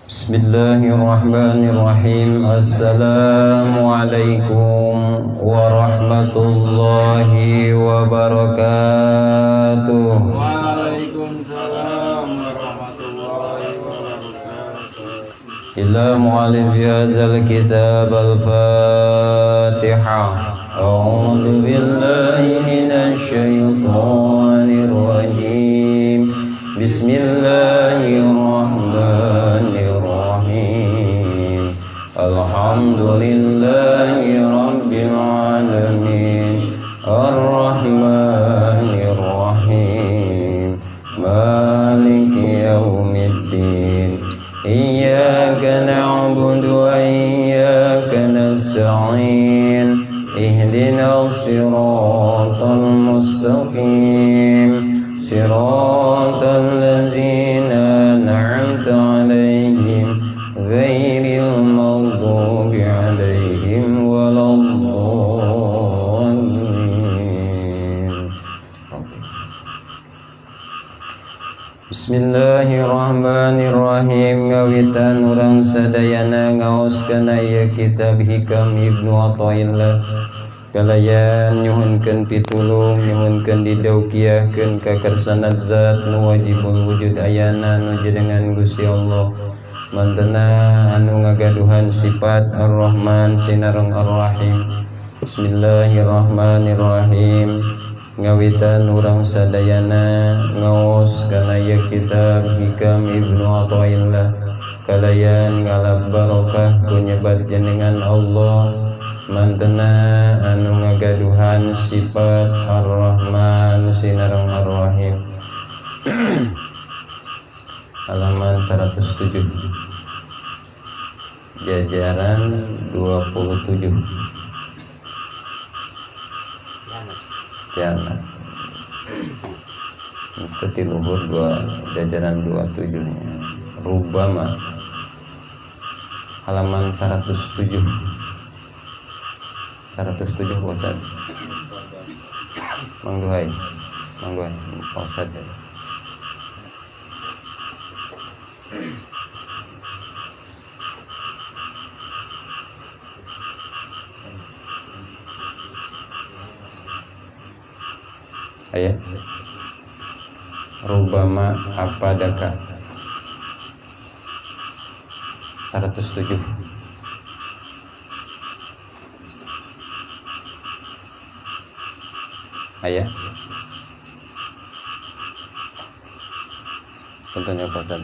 Bismillahirrahmanirrahim. Assalamualaikum warahmatullahi wabarakatuh. Waalaikumsalam warahmatullahi wabarakatuh. إلى مؤلف هذا الكتاب الفاتحة. أعوذ بالله من الشيطان الرجيم. بسم الله الرحمن الرحيم. الحمد لله رب العالمين، الرحمن الرحيم، مالك يوم الدين، إياك نعبد وإياك نستعين، اهدنا الصراط المستقيم، صراط الذين أنعمت عليهم، غير المغضوب عليهم ولا الضالين. Bismillahirrahmanirrahim. Ngawitan urang sadayana ngaos kana ieu kitab Hikam Ibnu Athaillah kalayan nyuhunkeun pitulung, nyuhunkeun didaukiahkeun ka karsana zat nu wajibul wujud ayana, nu jenengan Gusti Allah, mantena anu ngagaduhan sifat Ar-Rahman sinareng Ar-Rahim. Bismillahirrahmanirrahim. Ngawitan urang sadayana ngaos kana ieu kitab Hikam Ibnu Athaillah kalayan ngalap barokah ku nyebat jenengan Allah, mantena anu ngagaduhan sifat Ar-Rahman sinareng Ar-Rahim. Halaman 107, jajaran 27. Tiana itu ti luhur dua jajaran 27 nya. Rubama, halaman 107, 107, Pak Ustad. Mang Duhai, Mang Duhai, Pak Ustad. Aya rubama apadaka 107. Aya contohnya, Pak Ustad.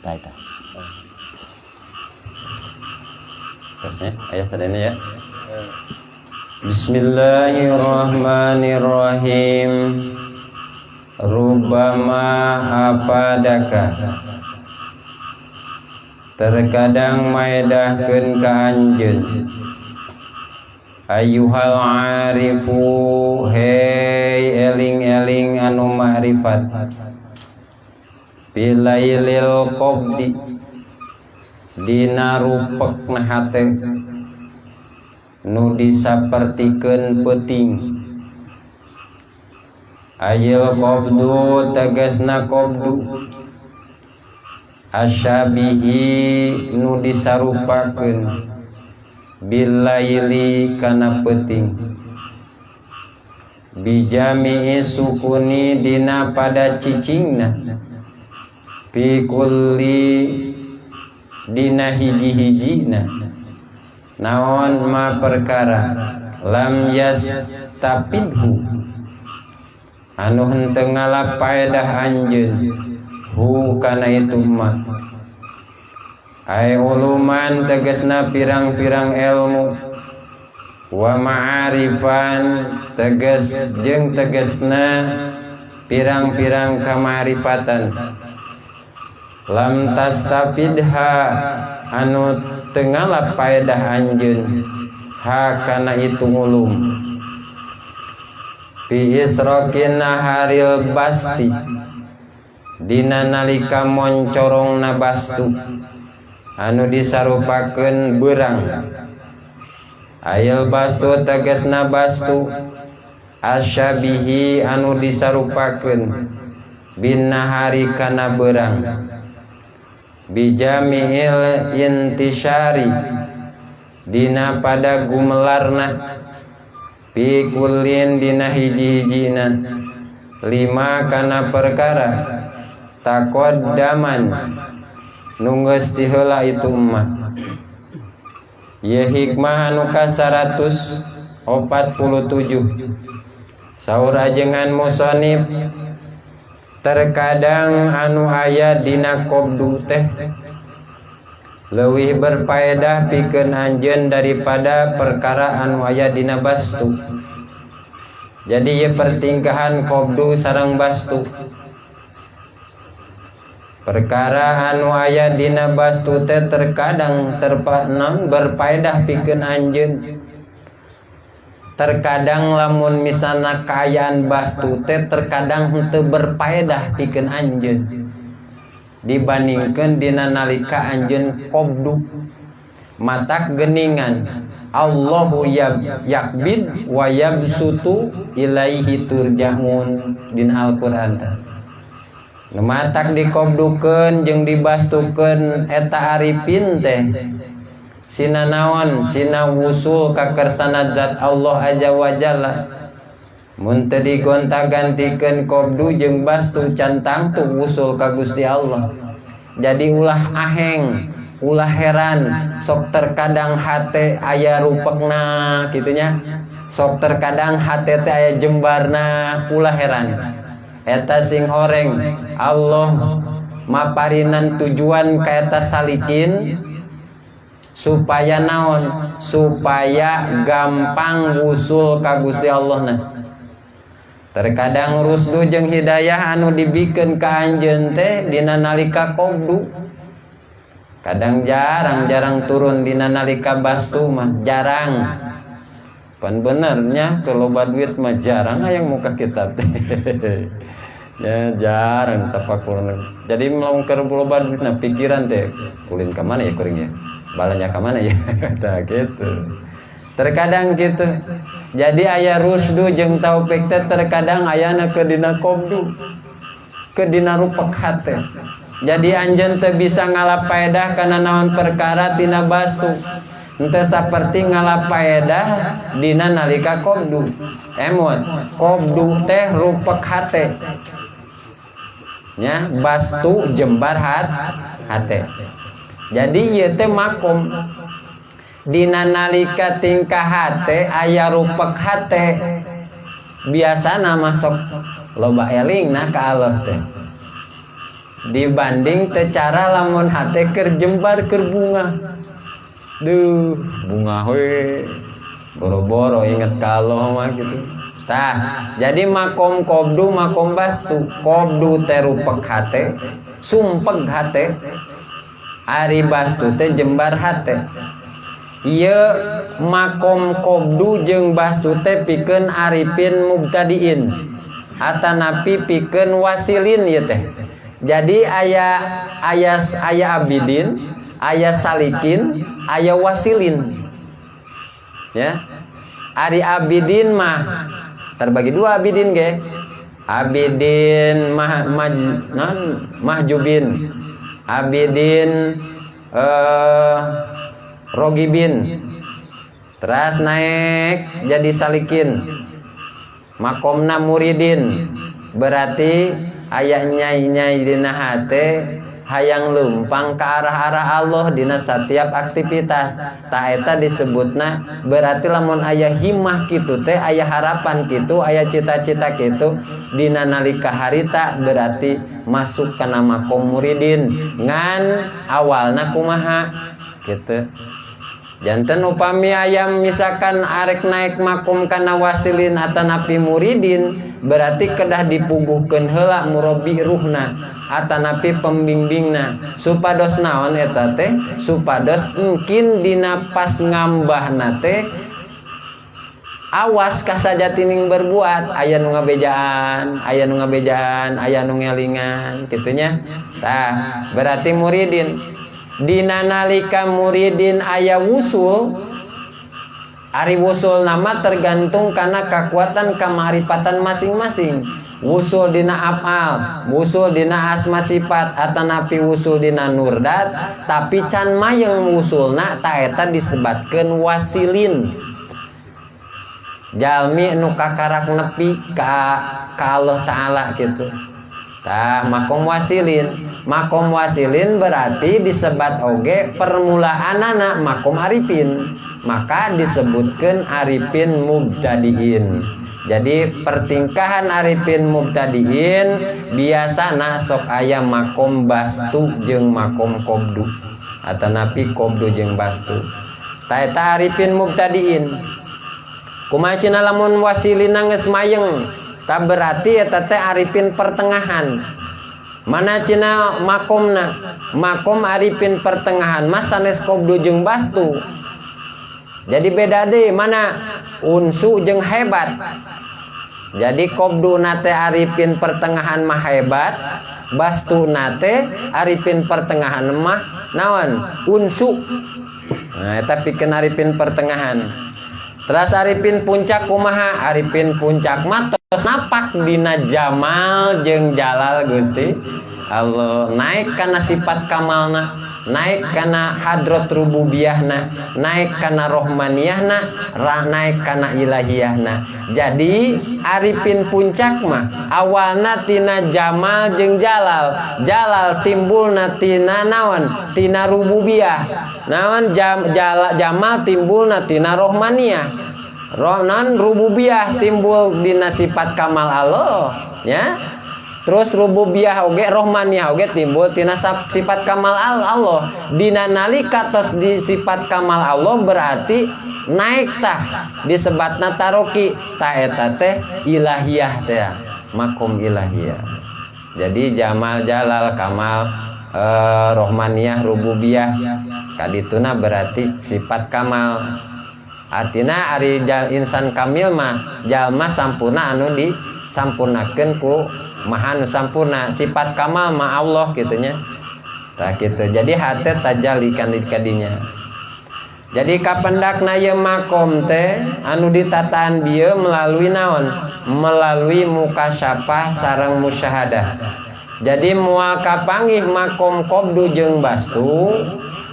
Tah, tah. Terusnya, ayat sadayana ya. Bismillahirrahmanirrahim. Rubama apadaka, terkadang maedahkeun ka anjeun, ayyuhal arifu, hei eling-eling anu ma'rifat, bilailil qabdi, dina rupekna hate nu disapertikeun peuting. Ayil qabdu, tegasna qabdu, asyabihi, nu disarupakeun, bilaili, kana peuting, bijami'i sukuni, dina pada cicingna, fi kulli, dina hiji-hijina, naon ma perkara, lam yastafidhu, anu henteu ngalap paedah anjeun, hu kana itu ma, ay uluman, tegasna pirang-pirang ilmu, wa ma'arifan, tegas jeung tegasna pirang-pirang kamarifatan, lam tastafidha, anu teu ngalap paedah anjeun, ha kana itu ulum, fi israqin naharil basti, dina nalika moncorongna bastu anu disarupakeun beurang. Ayil bastu, tegasna bastu. Asyabihi anu disarupakeun bin nahari kana berang, bijami'il intisyari dina pada gumelarna, fi kullin dina hiji-hijina, lima kana perkara taqaddaman nu geus tiheula itu mah. Ye hikmah anu ka 147. Saur ajengan musonib, terkadang anu aya dina qobdu teh leuwih berfaedah pikeun anjeun daripada perkara anu aya dina bastu. Jadi ye pertingkahan qobdu sareng bastu. Perkara anu aya dina bastu teh terkadang terpanam berfaedah pikeun anjeun. Terkadang lamun misalna kaayaan bastu teh terkadang henteu berfaedah pikeun anjeun dibandingkeun dina nalika anjeun qobdu. Matak geningan Allahu yaqbid wa yabsutu ilaihi turja'un dina Al-Qur'an teh. Matak dikobdukeun jeung dibastukeun eta arifin teh sina naon, sina wusul ka kersana zat Allah azza wa jalla. Mun teu digonta-gantikeun qobdu jeung bastu, can tangtu wusul ka Gusti Allah. Jadi ulah aheng, ulah heran sok terkadang hate aya rupekna kitunya, sok terkadang hate teh aya jembarna, ulah heran. Eta sing horeng Allah maparinan tujuan ka eta salikin supaya naon, supaya gampang wusul ka Gusti Allah. Nah, terkadang rusdu jeung hidayah anu dibikeun ka anjeun teh dina nalika qobdu, kadang jarang-jarang turun dina nalika bastu mah jarang. Pan benernya kalau duit mah jarang hayang muka kitab teh ya, jarang tafakur. Jadi mau keur loba duit, nah pikiran teh kulin ka mana ya, kuring ya balanya ka mana ya. Tah gitu, terkadang gitu. Jadi aya rusdu jeung taufik teh terkadang ayana ke dina qobdu, ke dina rupek hate. Jadi anjeun teh bisa ngalapaedah kana naon perkara tina bastu, henteu saperti ngalapaedah dina nalika qobdu. Emot qobdu teh rupek hate nya, bastu jembar hate. Jadi ieu teh makom dina nalika tingkah hate aya rupek hate, biasana masuk loba elingna ka Allah teh dibanding teh cara lamun hate keur jembar, keur bunga. Duh, bunga we boro-boro inget ka Allah mah gitu. Tah, jadi makom qobdu, makom bastu. Qobdu teh rupek hate, sumpeg hate, ari bastu teh jembar hate. Ieu makom qobdu jeung bastu teh pikeun arifin mubtadiin atanapi pikeun wasilin ieu teh. Jadi aya aya aya abidin, aya salikin, aya wasilin ya. Ari abidin mah terbagi dua abidin ge. Abidin mah, maj, non, mahjubin, abidin rogibin, terus naik jadi salikin, makomna muridin. Berarti aya nyai-nyai dina hate hayang lumpang ke arah-arah Allah dina setiap aktivitas. Tah, eta disebutna berarti lamun aya himah kitu teh, aya harapan kitu, aya cita-cita kitu dina nalika harita, berarti masuk kana makom muridin. Ngan awalna kumaha gitu. Janten upami ayam misalkan arek naik makom kana wasilin atanapi muridin, berarti kedah dipuguhkeun heula murabbi ruhna atanapi pembimbingna, supados naon eta teh, supados engkin dina pas ngambahna teh awas kasajatining berbuat, aya nu ngabejaan, aya nu ngabejaan, aya nu ngelingan kitunya. Tah, berarti muridin. Dina nalika muridin aya wusul. Ari wusul nama tergantung karena kekuatan kemaripatan masing-masing. Wusul dina afal, wusul dina asma sifat, atanapi wusul dina nurdat, tapi can mayeng wusulna, ta eta disebatkeun wasilin. Jalmi nu kakarak nepi ka Allah Ta'ala gitu. Tah, makom wasilin. Makom wasilin berarti disebat oge permulaanana makom arifin. Maka disebutkan arifin mubtadiin. Jadi pertingkahan arifin mubtadiin biasana sok aya makom bastu jeung makom kobdu, atanapi kobdu jeung bastu. Ta eta arifin mubtadiin. Kumaha cenah lamun wasilina geus mayeng? Ta berarti eta teh arifin pertengahan. Mana cenah makomna? Makom arifin pertengahan mah sanes kobdu jeung bastu. Jadi beda deh, mana unsu jeung hebat. Jadi kobdu nate arifin pertengahan mah hebat, bastu nate arifin pertengahan mah naon? Unsu. Nah, eta pikeun arifin pertengahan. Terus arifin puncak kumaha? Arifin puncak mah tos napak dina jamal jeung jalal Gusti Allah, naik kana sifat kamalna, naik kana hadrat rububiyahna, naik kana rohmaniyahna, naik kana ilahiyahna. Jadi arifin puncak mah awalna tina jamal jeung jalal, jalal timbulna tina naon? Tina rububiyah. Naon jamal timbulna tina rohmaniyah. Roh non rububiyah timbul dina sifat kamal Allah, ya. Terus rububiyah oge, rohmaniyah oge timbul tina sifat kamal Allah. Dina nalika tos di sifat kamal Allah berarti naik tah disebatna taroki, ta eta teh ilahiyah teh, makom ilahiyah. Jadi jamal, jalal, kamal, rohmaniyah, rububiyah kadituna berarti sifat kamal. Artinya ari insan kamil mah jalma sampurna anu disampurnakeun ku maha nu sampurna, sifat kamal mah Allah gitunya. Tah kitu. Jadi hate tajali kan kadinya. Jadi kapendakna ieu makom teh anu ditataan bieu melalui naon? Melalui mukasyafah sareng musyahadah. Jadi moal kapanggih makom kobdu jeung bastu.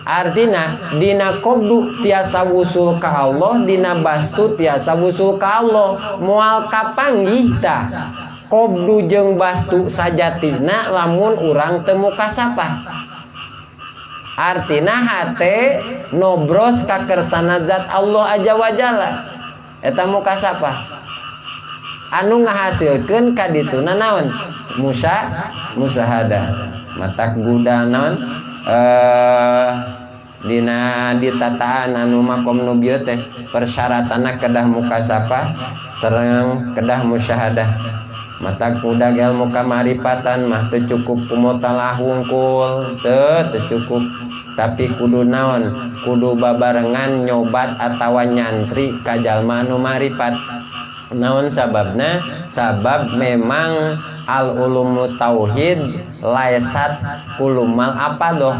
Artina dina kobdu tiasa wusul ka Allah, dina bastu tiasa wusul ka Allah. Moal kapanggih tah kobdu jeung bastu sajatina lamun urang teu mukasapah. Artina hate nobros ka kersana zat Allah aja wajala. Eta mukasapah. Anu ngahasilkeun ka dituna naon? Musahadah. Matak gudang naon? Dina ditataan anu makom nu bieu teh persyaratanna kedah mukasapah sareng kedah musyahadah. Matak kudag ilmu kamaripatan mah teu cukup ku mutalaah wungkul, teu cukup, tapi kudu naon? Kudu babarengan nyobat atawa nyantri ka jalma anu maripat. Naon sababna? Sabab memang al ulumu tauhid laisat kulumal apa doh.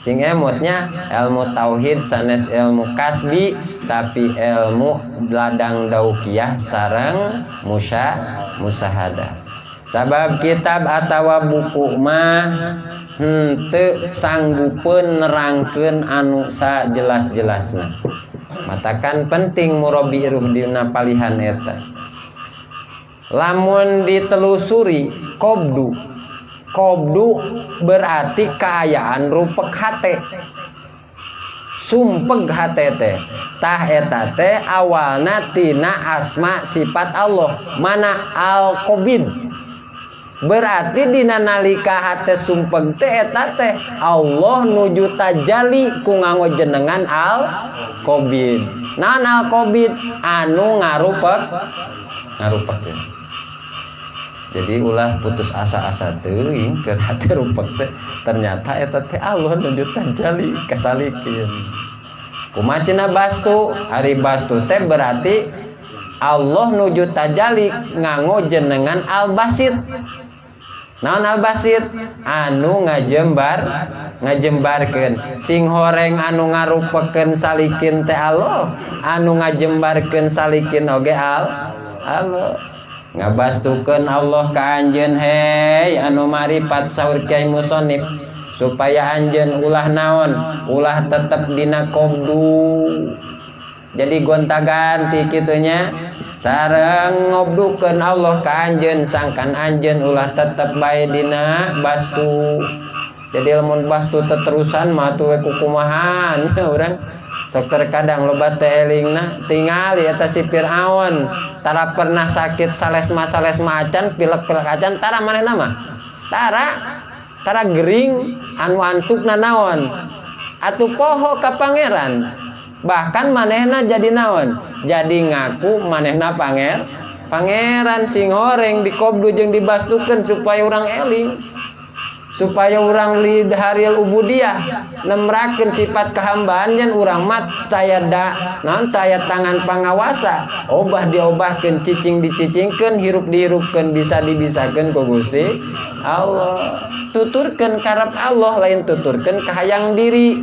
Sing emutnya ilmu tauhid sanes ilmu kasbi, tapi ilmu ladang daukiyah sareng musahadah. Sabab kitab atawa buku mah henteu sanggupeun nerangkeun anu sajelas-jelasna. Matakan penting murabi ruh dina palihan eta. Lamun ditelusuri kobdu, kobdu berarti kaayaan rupek hate, sumpeg hate teh. Tah eta teh awalna tina asma sifat Allah, mana al qabid. Berarti dina nalika hate sumpeg teh eta teh Allah nuju tajali ku nganggo jenengan al qabid. Naon al qabid? Anu ngarupek, ngarupek ya. Jadi ulah putus asa-asa teuing keur hate rupek teh, ternyata eta teh Allah nuju tajali kasalikin. Kumaha cenah bastu? Ari bastu teh berarti Allah nuju tajali nganggo jenengan al basit. Naon al basit? Anu ngajembar. Ngajembarkeun. Sing horeng anu ngarupekeun salikin teh Allah, anu ngajembarkeun salikin oge Allah. Ngabastukeun Allah ka anjeun, hei anu marifat, saur Kiai Musonif, supaya anjeun ulah naon, ulah tetep dina qobdu, jadi gonta-ganti kitunya. Sareng ngobdukeun Allah ka anjeun sangkan anjeun ulah tetep bae dina bastu. Jadi lamun bastu teterusan mah tuh we kukumahan urang. Sok terkadang loba teh elingna, tingali eta si Fir'aun, tara pernah sakit salesma salesma acan, pilek-pilek acan, tara manehna mah, tara tara gering. Anu antukna naon atuh? Poho ka pangeran. Bahkan manehna jadi naon, jadi ngaku manehna pangeran. Sing horeng dikobdu jeung dibastukeun supaya urang eling, supaya urang lidharil ubudiyah, nemrakeun sifat kehambaan, jan urang mah taya da naon, taya tangan pangawasa. Obah diobahkeun, cicing dicicingkeun, hirup dihirupkeun, bisa dibisakeun ku Gusti Allah. Tuturkeun karep Allah, lain tuturkeun kahayang diri.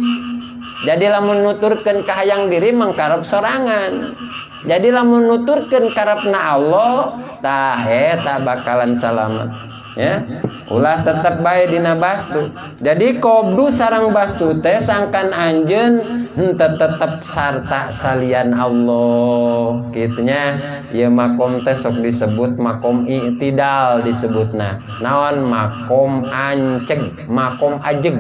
Jadi lamun nuturkeun kahayang diri mangkarep sorangan. Jadi lamun nuturkeun karepna Allah, tah eta bakalan salamet ya. Ulah tetep bae dina bastu. Jadi qobdu sareng bastu teh sangkan anjeun henteu tetep sarta salian Allah kitunya. Ieu makom teh sok disebut makom i'tidal, disebutna naon, makom anceg, makom ajeg.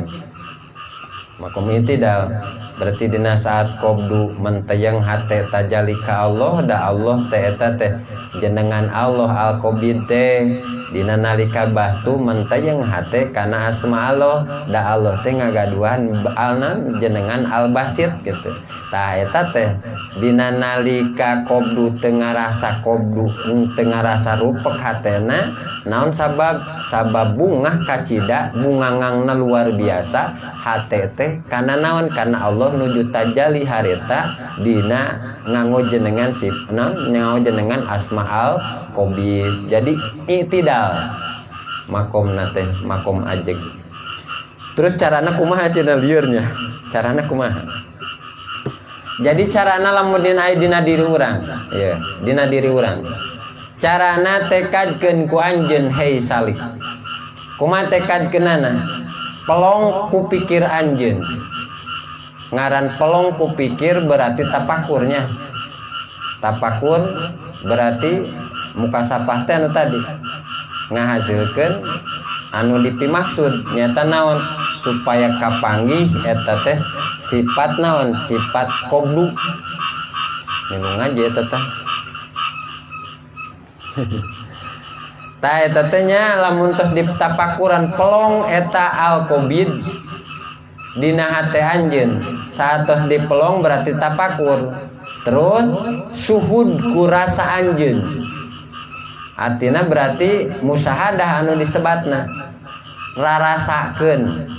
Makom i'tidal berarti dina saat qobdu menteyeng hate tajali ka Allah, da Allah teh eta teh jenengan Allah al-qabid teh. Dina nalika bastu menteyeng hate kana asma Allah, da Allah teh ngagaduhan alna jenengan al-basit gitu. Tah eta teh dina nalika qobdu teu ngarasa qobdu, teu ngarasa rupek hatena. Naon sabab? Sabab bungah kacida bungangangna luar biasa hate teh kana naon, kana Allah nuju tajali harita dina nganggo jenengan sip naon, nganggo jenengan asma al qabid. Jadi i'tidal makomna teh, makom ajeg. Terus carana kumaha cenah liurnya? Carana kumaha? Jadi carana lamun dina aya dina diri urang ya, dina diri urang, carana tekadkeun ku anjeun, hei salik. Kumaha tekadkeunana? Pelong ku pikir anjeun. Ngaran pelong ku pikir berarti tapakurnya. Tapakur berarti muka sapah teh anu tadi ngahasilkeun anu dipimaksud nyata naon, supaya kapanggih eta teh sifat naon, sifat qobdu. Minum aja eta teh. Tah eta teh nya, lamun tos ditapakuran pelong eta al-qabid dina hate anjeun, saat tos dipelong berarti tapakur, terus syuhud ku rasa anjeun. Artinya berarti musyahadah anu disebatna, rarasakeun,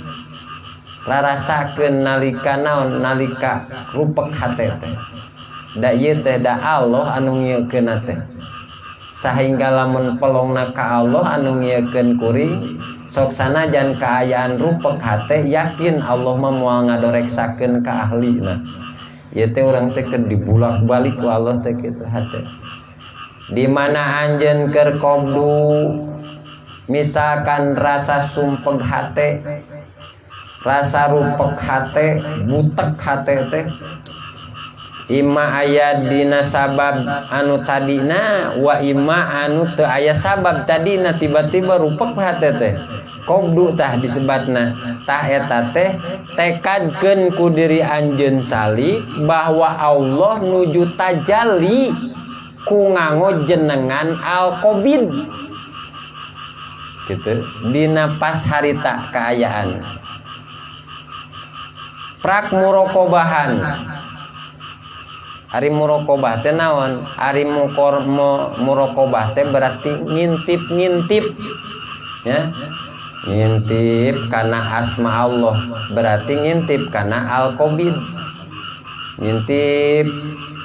rarasakeun nalika naon, nalika rupek hate teh, da ieu teh da Allah anu ngiekeun teh. Sehingga lamun pelongna ka Allah anu ngiekeun kuring, sok sanajan kaayaan rupek hate, yakin Allah mah moal ngadoreksakeun ka ahlina. Ieu teh urang teh keur dibulak-balik ku Allah teh kitu hate. Di mana anjeun keur qobdu, misalkan rasa sumpeg hate, rasa rupek hate, butek hate teh, ima aya dina sabab anu tadina wa ima anu teu aya sabab tadina, tiba-tiba rupek hate teh, qobdu tah disebatna. Tah eta teh tekadkeun ku diri anjeun salik bahwa Allah nuju tajalli ku nganggo jenengan al-qabid gitu dina pas harita kaayaan prak murokobahan. Ari murokobah teh naon? Ari mukor murokobah teh berarti ngintip-ngintip ya, ngintip karena asma Allah, berarti ngintip karena al-qabid, ngintip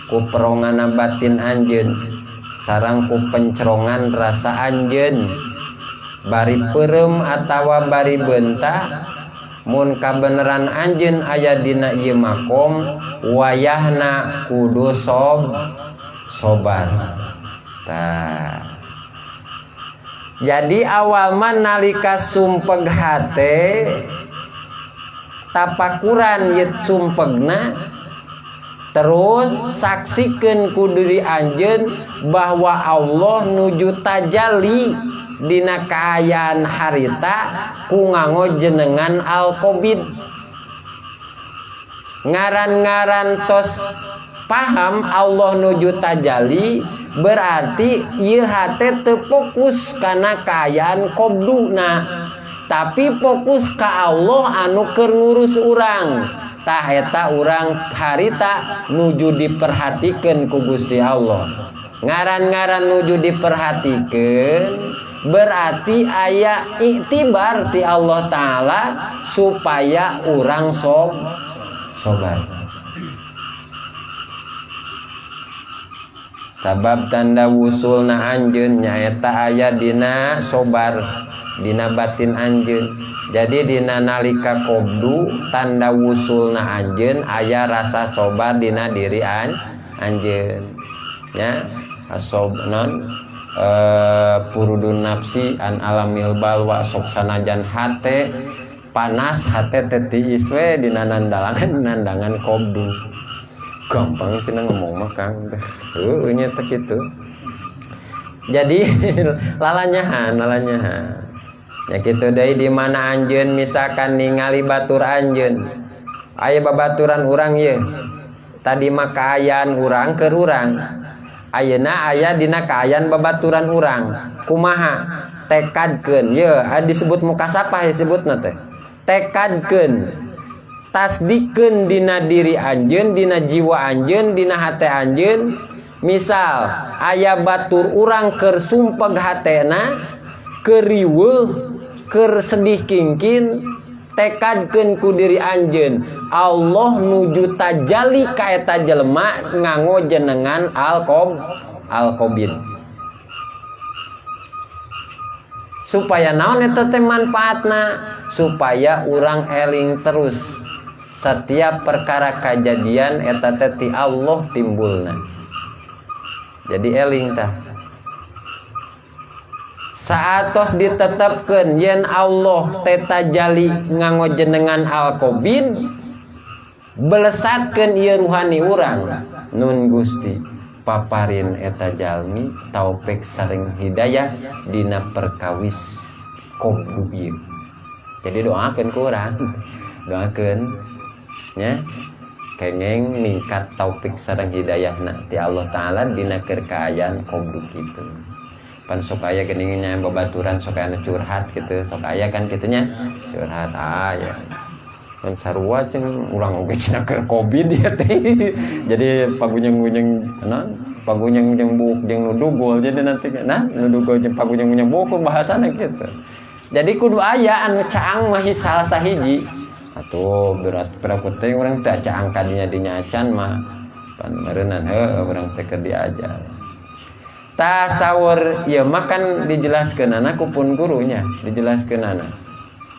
ku perongana batin anjeun sareng ku pencerongan rasa anjeun, bari peureum atawa bari beunta. Mun kabeneran anjeun aya dina ieu makom wayahna kudu sobar. Tah. Jadi awal mah nalika sumpeg hate tapakuran ieu sumpegna terus saksikeun ku diri anjeun bahwa Allah nuju tajali dina kaayaan harita ku nganggo jenengan Al-Qabid. Ngaran-ngaran tos paham Allah nuju tajali berarti ieu hate teu fokus kana kaayaan qabduna, tapi fokus ka Allah anu keur ngurus urang. Tah eta urang harita nuju diperhatikeun ku Gusti Allah. Ngaran-ngaran nuju diperhatikeun berarti aya iktibar ti Allah Ta'ala supaya urang sobar. Sabab tanda wusulna anjeun nyaeta aya dina sobar, dina batin anjeun. Jadi dina nalika qabdu tanda wusulna anjeun aya rasa sobar dina diri anjeun. Ya, asob non purudun nafsi an alamil balwa sok sanajan hate panas hate teh tiis we dina nandangan nandangan qabdu. Gampang cenah ngomong mah Kang. Heueuh nya teh kitu. Jadi lalanyahan. Ya kitu deui di mana anjeun misalkan ningali batur anjeun. Aya babaturan urang ieu. Tadi mah kaayaan urang keur urang. Ayeuna aya dina kaayaan babaturan urang. Kumaha? Tekadkeun ye disebut mukasapah disebutna teh. Tekadkeun. Tasdikeun dina diri anjeun, dina jiwa anjeun, dina hate anjeun. Misal aya batur urang keur sumpeg hatena, keur riweuh, keur sedih kingkin, tekadkeun ku diri anjeun. Allah nuju tajali ka eta jelema nganggo jenengan Al-Qabid. Supaya naon eta teh manfaatna? Supaya urang eling terus. Setiap perkara kajadian eta teh ti Allah timbulna. Jadi eling tah. Saatos ditetepkeun yen Allah teh tajali nganggo jenengan Al-Qabid, belesatkeun ieu ruhani urang. Nun Gusti paparin eta jalmi taufik sareng hidayah dina perkawis qabdu ieu. Jadi doakeun ku urang. Doakeun nya kengeng ningkat taufik sareng hidayahna ti Allah Ta'ala dina keur kaayaan qabdu kitu. Pan sok aya geuning nya babaturan sok aya curhat kitu, sok aya kan kitu nya curhat aya. Kan sarua cenah urang oge cenah keur Covid ya teh. Jadi pagunyeng-gunyeng naon? Pagunyeng jeung buuk jeung nu dugul jadi nanti nah nu dugul jeung pagunyeng-gunyeng buuk bahasana kitu. Jadi kudu aya anu caang mah salah sahiji. Atuh berat berat teh urang teh caang kadinya dinya acan mah pan meureunnan heueuh urang teh keur diajar. Tasawur ieu mah kan dijelaskeunana ku pun gurunya, dijelaskeunana.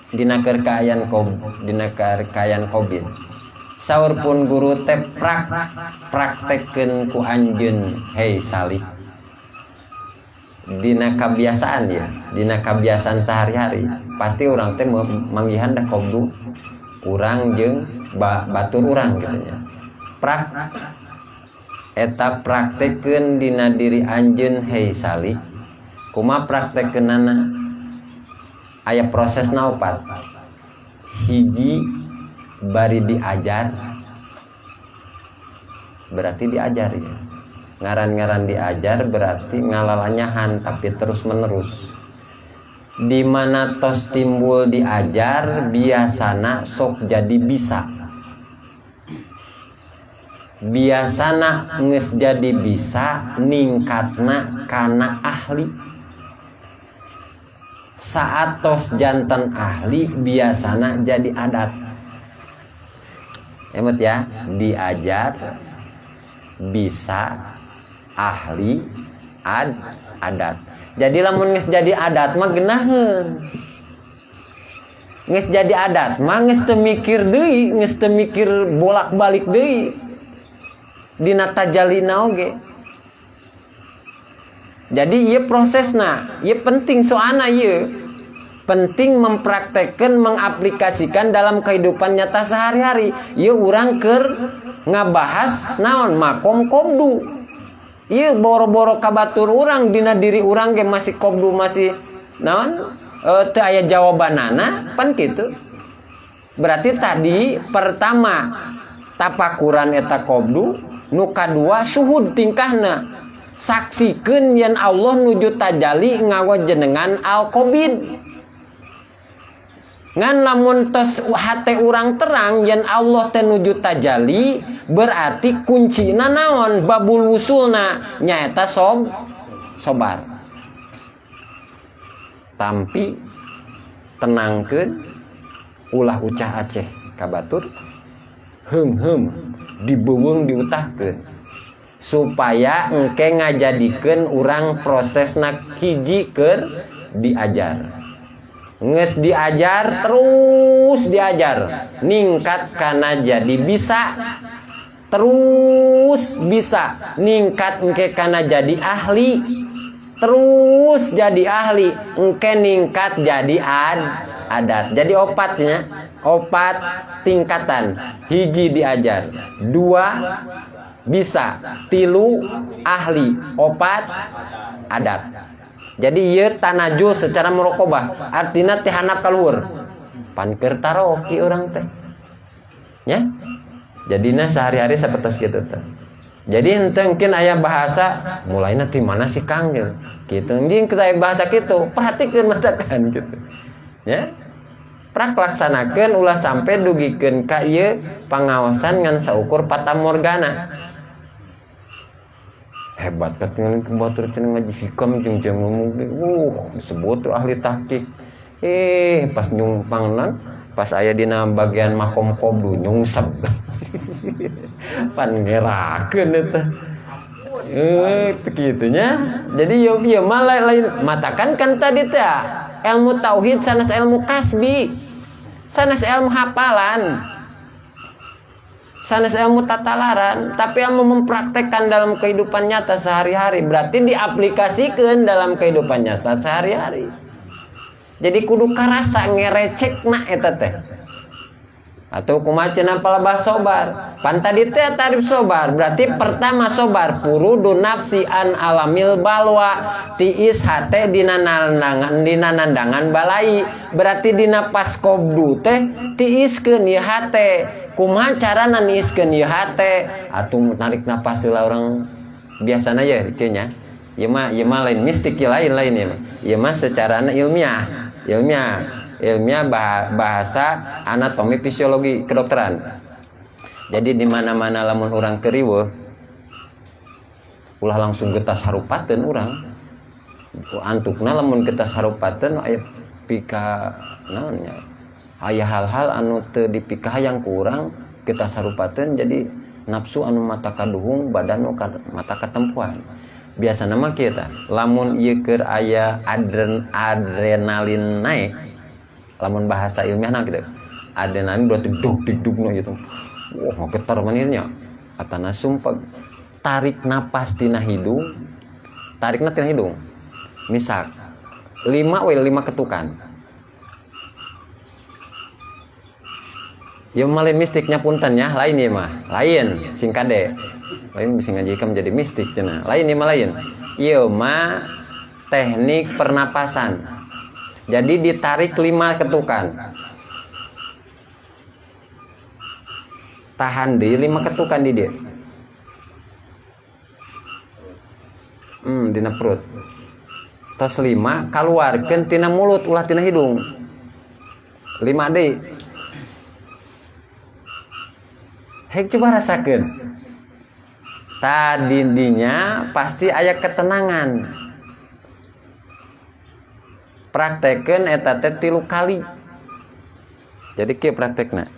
Dina keur kaayaan dina keur kaayaan qabid. Saur pun guru teh praktekkeun ku anjeun hei salih. Dina kabiasaan ya, dina kabiasaan sehari-hari pasti urang teh manggihan dah qabdu urang jeung batur urang gitu nya. Eta praktekkeun dina diri anjeun hei salih. Kumaha praktekkeunana? Aya prosesna opat. Hiji bari diajar, berarti diajar ya. Ngaran-ngaran diajar berarti ngalalanyahan tapi terus menerus. Di mana tos timbul diajar biasana sok jadi bisa. Biasana geus jadi bisa ningkatna kana ahli. Saat tos jantan ahli biasana jadi adat. Emot ya, diajar bisa ahli adat. Jadi lamun geus jadi adat mah geunaheun. Geus jadi adat mah geus teu mikir deui, geus teu mikir bolak-balik deui. Dina tajalina oge. Jadi ieu prosesna, ieu penting soalna ieu. Penting mempraktekkan, mengaplikasikan dalam kehidupan nyata sehari-hari. Ieu urang keur ngabahas naon makom qobdu. Ieu boro-boro kabatur urang dina diri urang ge masih qobdu, masih naon teu aya jawabanana pan kitu. Berarti tadi pertama tapakuran eta qobdu, nu kadua syuhud tingkahna. Saksikeun yen Allah nuju tajali ngawajenengan al-qabid. Ngan lamun tos hate urang terang yen Allah teh nuju tajali, berarti kuncina naon babul wusulna nyaeta sobar. Tampi tenangkeun ulah ucah aceh ka batur, heungheum dibeuweung diutahkeun supaya engke ngajadikeun urang prosesna hiji keur diajar. Nges diajar terus diajar ningkat kana jadi bisa, terus bisa ningkat engke kana jadi ahli, terus jadi ahli engke ningkat jadi adat. Jadi opatnya, opat tingkatan. Hiji diajar, dua bisa, tilu ahli, opat adat. Jadi ieu tanajul secara muraqabah, artina teh handap ka luhur. Pan keur taroki urang teh. Ya. Jadina sehari-hari sapertos kitu teh. Jadi henteu mungkin aya bahasa mulaina ti mana sih Kang gitu. Kitu anjing kita aya bahasa kitu, perhatikeun matakan gitu. Ya. Prak laksanakeun ulah sampai dugikeun ka ieu pangaosan ngan saukur fatamorgana. Hebat katingali ku batur cenah ngaji hikam jeung jam ngomong disebut tuh ahli tahqiq. Pas nyumpangna pas aya dina bagian makom qobdu nyungsep. Pan ngerakeun eta. Kitu nya. Jadi ieu mah lain matakan kan tadi teh ilmu tauhid sanes ilmu kasbi. Sanes ilmu hafalan. Sanes ilmu tatalaran, tapi ilmu mempraktekkan dalam kehidupan nyata sehari-hari. Berarti diaplikasikan dalam kehidupan nyata sehari-hari. Jadi kudu karasa ngerecekna eta teh. Atau kumaha cenah palebah sobar. Pan tadi teh tarif sobar, berarti pertama sobar furudun nafsi an alamil balwa, tiis hate dina nandangan, dina nandangan balai. Berarti dina pas qobdu teh tiiskeun ieu hate. Kumaha carana niiskeun ieu hate? Atuh narik napas heula urang biasana ye kieu nya. Ieu mah lain mistik ieu, lain ieu mah. Ieu mah secara ilmiah. Ilmiah. Ilmiah bahasa anatomi fisiologi kedokteran. Jadi di mana-mana lamun urang keriweuh ulah langsung getas harupateun urang. Antukna lamun getas harupateun aya pika naon nya. Aya hal-hal anu teu dipikahayang ku urang getas harupateun jadi nafsu anu mata kaduhung badan nu mata katempuan. Biasana mah kieu tah, lamun ieu keur aya adrenalin naik, lamun bahasa ilmiah nah gitu, adrenalin berarti duk dik duk no gitu, wah getar manirnya atana sumpah. Tarik napas tina hidung, tarikna tina hidung, misal 5 we 5 ketukan. Ya malin mistiknya punten ya, lain ya mah, lain sing kade. Lain bisa ngaji kamu jadi mistik cenah. Lain ya mah lain. Ieu mah teknik pernapasan. Jadi ditarik 5 ketukan. Tahan di 5 ketukan di dia. Dina perut. Tos 5 kaluarkeun tina mulut ulah tina hidung. 5 deui. Hek coba rasakeun. Tadinya pasti aya ketenangan. Praktekeun eta teh 3 kali. Jadi kieu praktekna.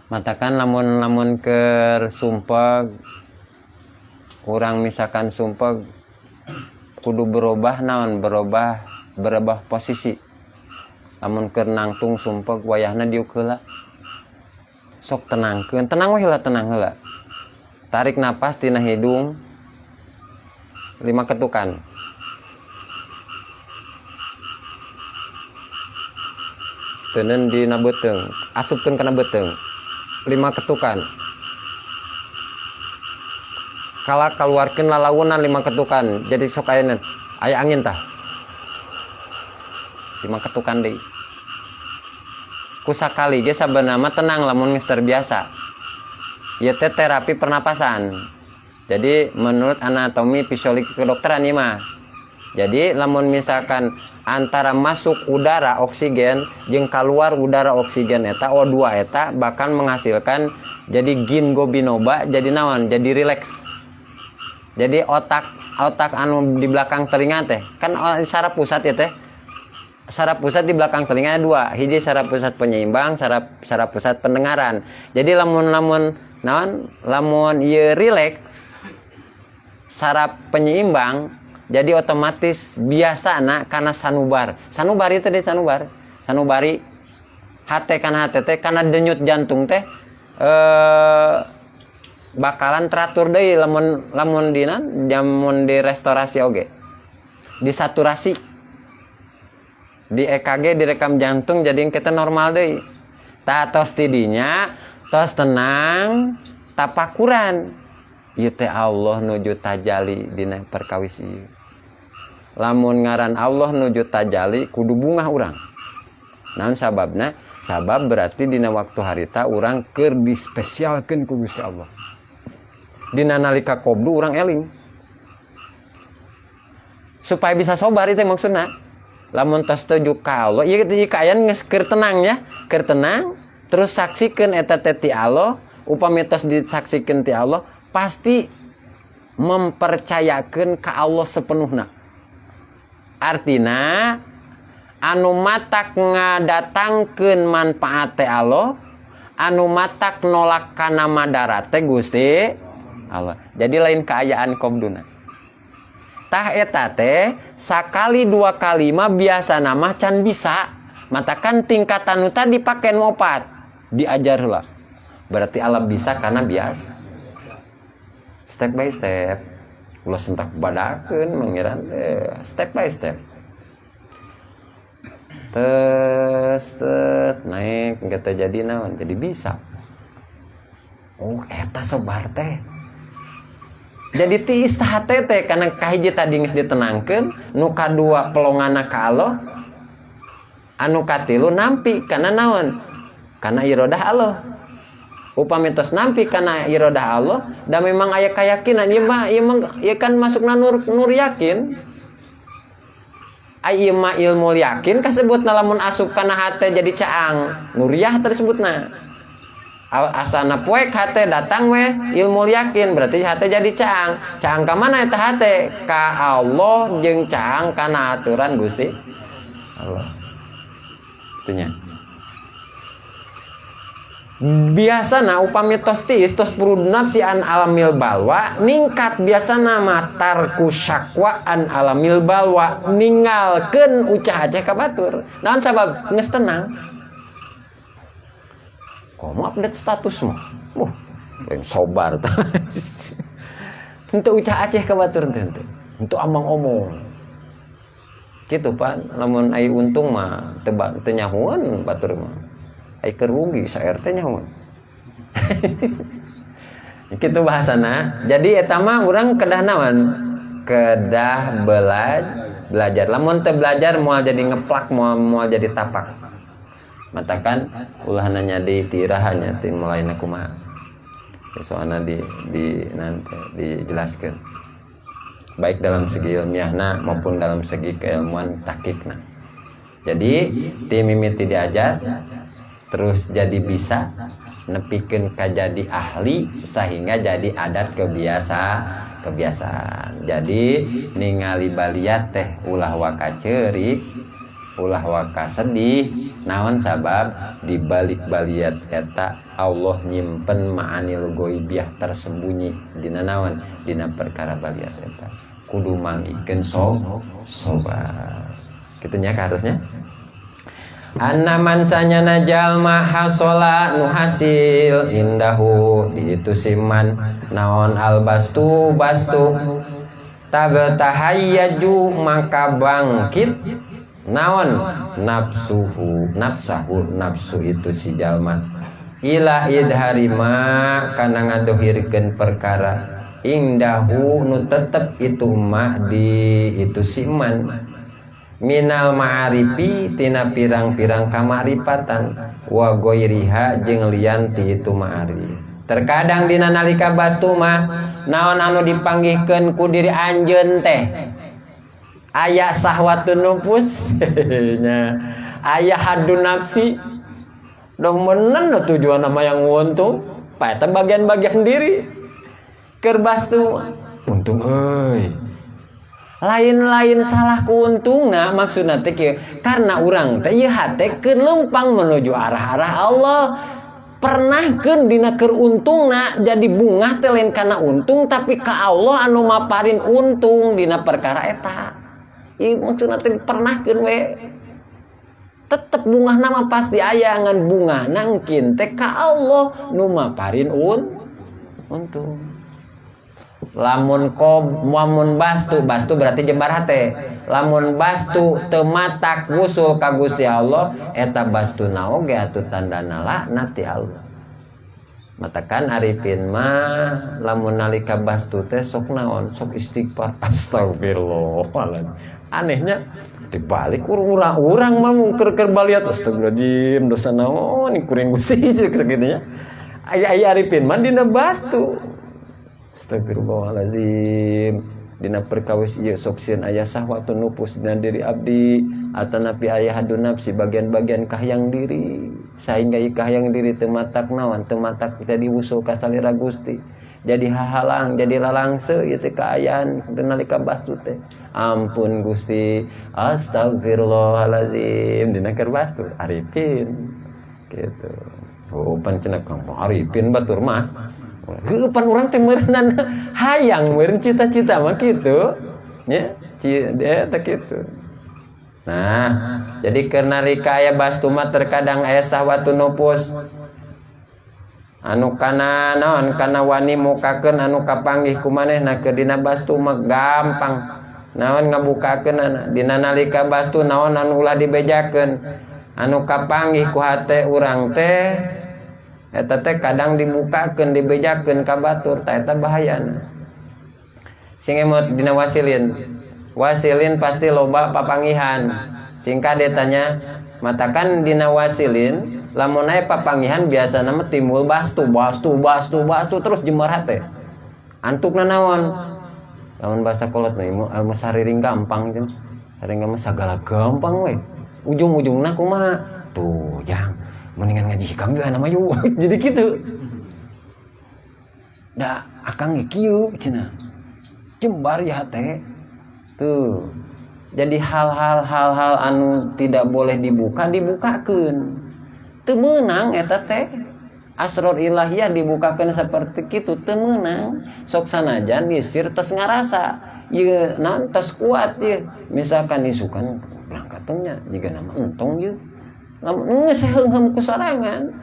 Matakan lamun-lamun keur sumpeg urang misalkan sumpeg kudu berubah naon, berubah posisi. Lamun keur nangtung sumpeg wayahna diuk heula. Sok tenangkeun, tenang we heula, tenang heula. Tarik napas tina hidung 5 ketukan. Teuneun dina beuteung, asupkeun kana beuteung. 5 ketukan. Kala kaluarkeun lalaunan 5 ketukan. Jadi sok aya aya angin tah. 5 ketukan deui. Ku sakali ge sabenerna mah tenang lamun geus terbiasa. Ieu teh terapi pernapasan. Jadi menurut anatomi fisiologi kedokteran ieu mah. Jadi lamun misalkan antara masuk udara oksigen jeung keluar udara oksigen eta O2 eta bahkan menghasilkan jadi ginkgo biloba jadi naon? Jadi rileks. Jadi otak anu di belakang telinga teh kan saraf pusat ya teh. Saraf pusat di belakang telinga 2, hiji saraf pusat penyeimbang, saraf pusat pendengaran. Jadi lamun naon? Lamun ieu rileks saraf penyeimbang jadi otomatis biasa na karena sanubar. Sanubar itu deh sanubar. Sanubari hate kana hate teh kana denyut jantung teh bakalan teratur deui lamun dina jamun direstorasi oge. Disaturasi. Di EKG direkam jantung jadi kita normal deui. Tah tos tidinya tos tenang tapakuran. Ieu teh Allah nuju tajali dina perkawis ieu. Lamun ngaran Allah nuju tajali kudu bungah urang. Naon sababna? Sabab berarti dina waktu harita urang keur dispesialkeun ku Gusti Allah. Dina nalika qobdu urang eling. Supaya bisa sobar itu maksudna. Lamun tos tuju ka Allah, ieu teh kaayaan geus keur tenang ya, keur tenang, terus saksikeun eta teh ti Allah, upami tos disaksikeun ti Allah, pasti mempercayakeun ka Allah sepenuhna. Artina anu matak ngadatangkeun manfaat teh Allah, anu matak nolak kana madarat teh Gusti Allah. Jadi lain kaayaan qobduna. Tah eta teh sakali dua kali mah biasana mah can bisa. Matakan tingkatan nu tadi pake nu opat diajar heula. Berarti alam bisa karena biasa. Step by step. Ulah sentak badakeun mangiran teh step by step. Tes, tes naik engke teh jadi naon? Jadi bisa. Oh, eta sobar teh. Jadi tiis tah hate teh karena kahiji tadi geus ditenangkeun, nu kadua pelongana ka Allah, anu katilu nampi kana naon? Kana iradah Allah. Upami tos nampi kana iradah Allah, da memang aya kayakinan ieu mah, ieu mah, ieu kan masukna nur yakin. Ai ieu mah ilmu yakin kasebutna lamun asup kana hate jadi caang, nuriyah tersebutna. Asana poek hate datang weh ilmu yakin berarti hate jadi caang. Caang ka mana eta hate? Ka Allah jeung caang kana aturan Gusti Allah. Itunya. Biasana upami tos tiis tos purud nafsi an alamil balwa ningkat biasana mah tarku syakwa an alamil balwa ninggalkeun ucah aceh ka batur. Naon sabab geus tenang. Komo update status mah. Wah, yang sobar tah. Henteu ucah aceh ka batur teh henteu. Henteu amang omong. Kitu pan, lamun ai untung mah teu nyahueun batur mah. Ai keur rugi sa RT nyahueun. Kitu bahasana. Jadi eta mah urang kedah naon? Kedah belajar. Lamun teu belajar moal jadi ngeplak, moal jadi tapak. Matakan ulah nanya di tirahanya ti mulai kumaha. Soalna di nanti dijelaskan. Baik dalam segi ilmiahna maupun dalam segi keilmuan tahqiqna. Jadi ti mimiti diajar terus jadi bisa nepikeun ka jadi ahli sehingga jadi adat kebiasaan. Jadi ningali baliat teh ulah waka ceurik, ulah waka sedih, naon sabab di balik baliat eta Allah nyimpen ma'anil ghaibiyah tersembunyi dina naon dina perkara baliat eta. Kudu mangikeun sobar. Kitu nya ka harusnya. Anna man sanyana jalma hasola nu hasil indahu di itu siman naon albastu bastu tabtahayyaju maka bangkit naon nafsuhu nafsahu nafsu itu si jalma ila idharima kana ngadohirkeun perkara indahu nu tetep itu mah di itu siman minal ma'arifi tina pirang-pirang kamaripatan wa ghairiha jeung lian ti itu ma'arif. Terkadang dina nalika bastu mah naon anu dipanggihkeun ku diri anjeun teh aya sahwatun nufus nya, aya hadun nafsi doh menen tujuan nama yang untung pa eta bagian-bagian diri keur bastu untung euy. Lain-lain salah keuntungna, maksudna teh kieu, karena urang teh ieu hate keur leumpang menuju arah-arah Allah, pernahkeun dina keur untungna jadi bungah teh lain kana untung tapi ka Allah anu maparin untung dina perkara eta. Ieu maksudna teh pernahkeun we tetep bungahna mah pasti aya, ngan bungahna engkin teh ka Allah nu maparin untung. Lamun kob lamun bastu, bastu berarti jembar hate, lamun bastu teu matak wusul ka Gusti Allah, eta bastu oge atuh tandana laknat ti Allah. Matakan arifin mah lamun nalika bastu teh sok naon, sok istighfar, astagfirullah. Anehnya dibalik urang-urang mah mungker keur baliat astagfirullahaladzim dosa naon kuring Gusti sakitu nya. Aya aya arifin mah dina bastu astagfirullahaladzim dina perkawis ieu sok sieun aya sahwatun nufus dina diri abdi atanapi aya hadun nafsi bagian-bagian kahayang diri, sehingga ieu kahayang diri teu matak naon, teu matak jadi wusul ka salira Gusti, jadi hahalang, jadi lalangse ieu teh kaayaan nalika bastu teh. Ampun Gusti, astagfirullahaladzim dina keur bastu arifin gitu. Oh pan cenah Kang arifin batur mah. Heuh pan urang teh meureunnan hayang meureun cita-cita mah kitu nya eta kitu. Nah, jadi keur nalika aya bastu mah terkadang aya sahwatun nufus anu kana naon kana wani mukakeun anu kapanggih ku manehna keur dina bastu mah gampang naon ngabukakeun dina nalika bastu naon anu ulah dibejakeun anu kapanggih ku hate urang teh eta teh kadang dibukakeun dibejakeun ka batur, tah eta bahayana. Sing emot dina wasilin, wasilin pasti loba papangihan. Sing kade tanya matakan dina wasilin lamun aya papangihan biasana mah timbul bastu bastu bastu bastu terus jembar hate antukna naon lamun bahasa kolot mah ilmu sariring gampang jeung sariring mah sagala gampang we ujung-ujungna kumaha tuh jang mendingan ngaji hikam juga nama yuk jadi gitu da akang ge kieu cenah jembar ya hate tuh. Jadi hal-hal anu tidak boleh dibuka dibukakeun teu meunang eta teh asror ilahiyah dibukakeun seperti kitu teu meunang. Sok sanajan isir tos ngarasa ieu naon tos kuat ieu misalkan isukan berangkatnya jiga nama entong ieu lamun geus heungheum ku sorangan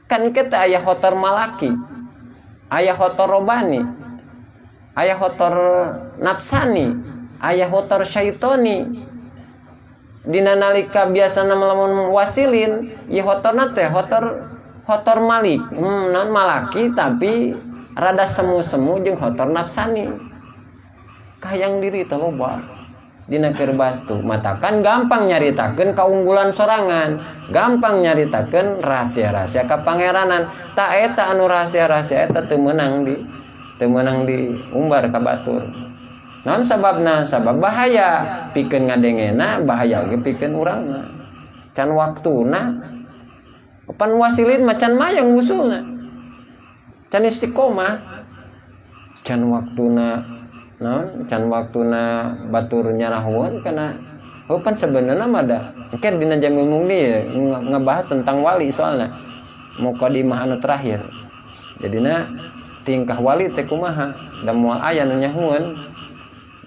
kan kita aya hotor malaki, aya hotor robani, aya hotor nafsani, aya hotor syaitoni. Dina nalika biasana lamun wasilin ieu hotorna teh hotor hotor malik, non malaki tapi rada semu-semu jeung hotor nafsani kahayang diri teh loba dina keur bastu. Matakan gampang nyaritakeun kaunggulan sorangan, gampang nyaritakeun rahasia-rahasia kapangeranan. Ta eta anu rahasia-rahasia eta teu meunang di umbar ka batur. Naon sababna? Sabab bahaya pikeun ngadengena, bahaya oge pikeun urangna. Can waktuna pan wasilin macan mayang usulna. Can istiqomah. Can waktuna naon? Can waktuna batur nyarahweun kana oh pan sebenarnya mah da engke dina Jamil Mugni ya, ngebahas tentang wali soalna mukadimah anu terakhir. Jadina tingkah wali teh kumaha da moal aya nu nyahueun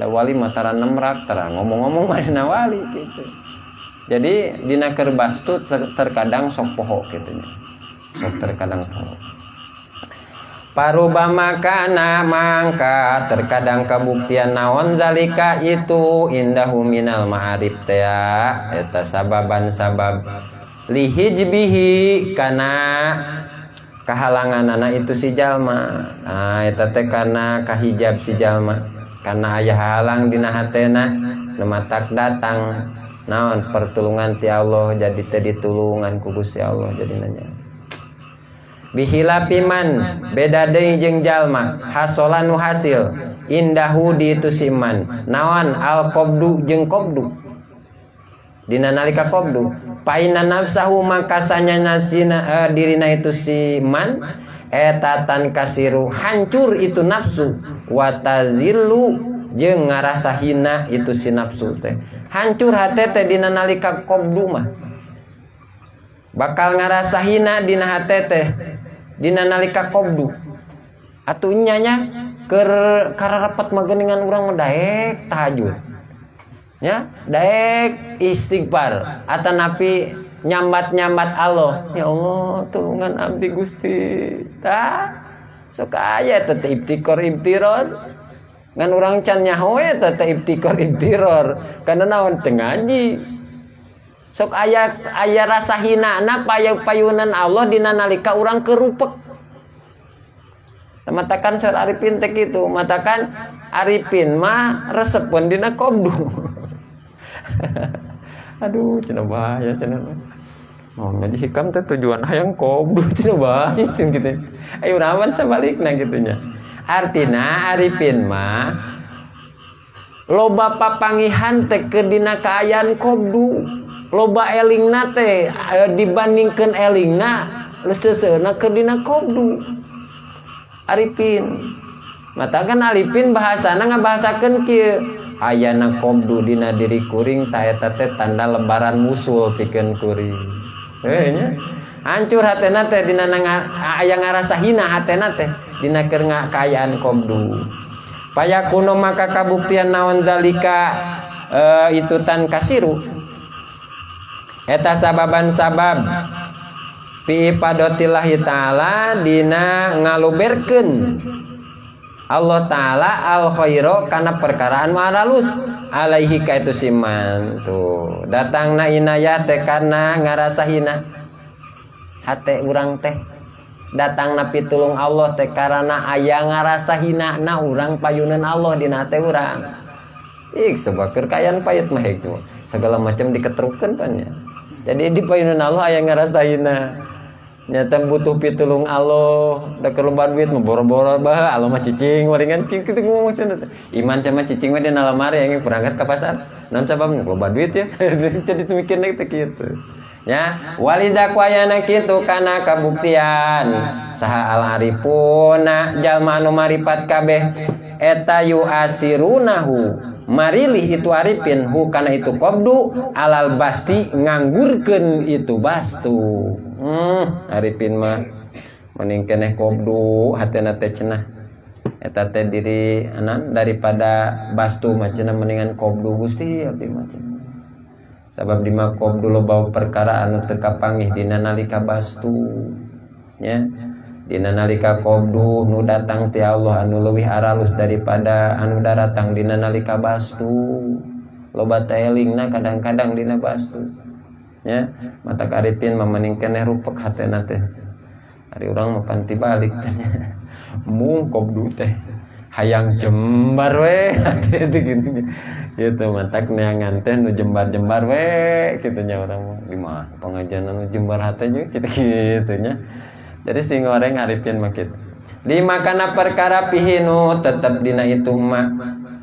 da wali mah tara nemrak tara ngomong-ngomong manehna wali gitu. Jadi dina keur bastu terkadang sok poho kitu nya. Sok terkadang poho. Parubama kana mangka terkadang kabuktian naon zalika itu indahu minal ma'arif teh eta sababan sabab lihijbihi kana kahalanganana itu si jalma. Nah eta teh kana kahijab si jalma, kana aya halang dina hatena nu matak datang naon pertulungan ti Allah, jadi teh ditulungan ku Gusti Allah jadi nanya. Bihilafi man beda deui jeung jalma hasola nu hasil indahu di itu si man naon al qabdu jeung qabdu dina nalika qabdu paina nafsahu maka sanyana sina dirina itu si man eta tan kasiru hancur itu nafsu watazillu jeung ngarasa hina itu si nafsu teh. Hancur hate teh dina nalika qabdu mah bakal ngarasa hina dina hate teh dina nalika qabdu. Atuh nya nya keur kararapat mah geuningan urang mah daek tahajud nya, daek istighfar atanapi nyambat-nyambat Allah, ya Allah tulungan abdi Gusti. Tah sok aya teh ibtikor ibtiror ngan urang can nyaho eta teh ibtikor ibtiror karena naon teu ngaji. Sok aya aya rasa hinana payunan Allah dina nalika urang kerupek. Matakan Syekh Arifin teh kitu, matakan Arifin mah resepeun dina qabdu. Aduh, cenah bahaya cenah. Oh, ngaji hikam teh tujuan hayang qabdu cenah bahaya cenah kitu. Ayo rawan sabalikna kitu nya. Artina Arifin mah loba papangihan teh keur dina kaayaan qabdu. Loba elingna teh dibandingkeun elingna leuseuseuna keur dina qabdu. Arifin. Matakan Arifin bahasana ngabahasakeun kieu. Ayana qabdu dina diri kuring ta eta teh tanda lebaran musul pikeun kuring. Heuh nya. Hancur hatena teh dina aya ngarasa hina hatena teh dina keur kaayaan qabdu. Payakuno maka kabuktian naon zalika itu tan kasiru. Eta sababan sabab fi ifadotillahi ta'ala dina ngaluberkeun Allah ta'ala al khairo kana perkaraan maralus alaihi ka itu siman. Tuh datangna inayah teh kana ngarasa hina hate urang teh, datangna pitulung Allah teh karana aya ngarasa hina na urang payunan Allah dina hate urang. Ih sebab keur kaayaan payet mah cuma segala macam diketerukeun pan nya. Jadi di payunan Allah aya ngarasa hina. Nyata butuh pitulung Allah, da keur loba duit mah boro-boro bah, Allah mah cicing waringan cing kitu ngomong cenah. Iman sama cicing mah dina lamari yang berangkat ke pasar. Naon sabab loba duit ya. Jadi mikirna teh kitu. Ya, walida kuayana kitu kana kabuktian saha al arifuna jalma anu maripat kabeh eta yuasirunahu marilih itu arifin hu kana itu qabdu alal basti nganggurkeun itu bastu. Arifin mah mending keneh qabdu hatena teh cenah eta teh diri anan daripada bastu mah cenah mendingan qabdu Gusti abdi mah cenah. Sabab di mah qabdu loba perkara anu teu kapanggih dina nalika bastu nya. Dina nalika qabdu nu datang ti Allah anu leuwih aralus daripada anu daratang dina nalika bastu. Loba taelingna kadang-kadang dina bastu nya. Mata karipin mah mending keneh rupek hatena teh. Ari urang mah panti balik teh nya. Mung qabdu teh hayang jembar we hate teh gitu. Gitu matak neangan teh nu jembar-jembar we kitu nya urang mah. Di mah pengajian nu jembar hate jeung kitu kitu nya. Jadi si ngoreng arifin mah kitu. Lima kana perkara pihinu tetep dina itu mah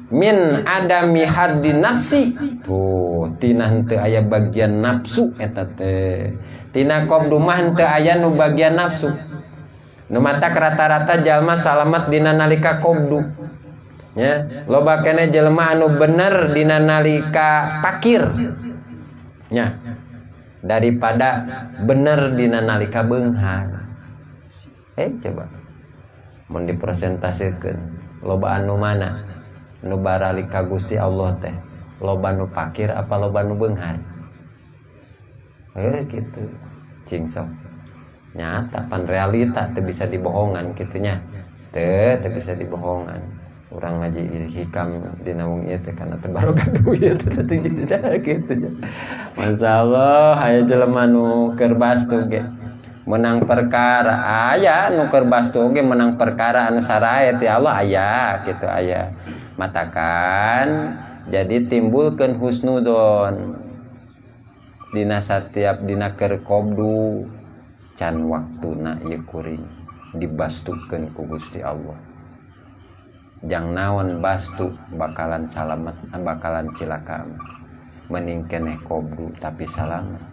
min adami haddi nafsi. Tuh tina henteu aya bagian nafsu eta teh. Tina qabdu mah henteu aya nu bagian nafsu. Nu matak rata-rata jalma salamet dina nalika qabdu. Nya, loba keneh jelema anu bener dina nalika pakir. Nya. Daripada bener dina nalika beunghar. Coba mun dipresentasekeun loba anu mana nu baralik ka Gusti Allah teh, loba nu pakir apa loba nu beunghar? Gitu cing sok nyata pan realita teu bisa dibohongan kitu nya, teu teu bisa dibohongan. Urang ngaji hikam dina wengi ieu teh kana teu baroga duit teh gitu nya. Masyaallah, aya jelema nu keur bastu ge menang perkara, aya nu keur bastu ge menang perkara anu sarae ti Allah, aya gitu, aya. Matakan jadi timbulkeun husnudon dina satiap dina keur qabdu, can waktuna ieu kuring dibastukeun ku Gusti Allah. Jang naon bastu bakalan salamet, bakalan cilaka? Mending keneh qabdu tapi salamet.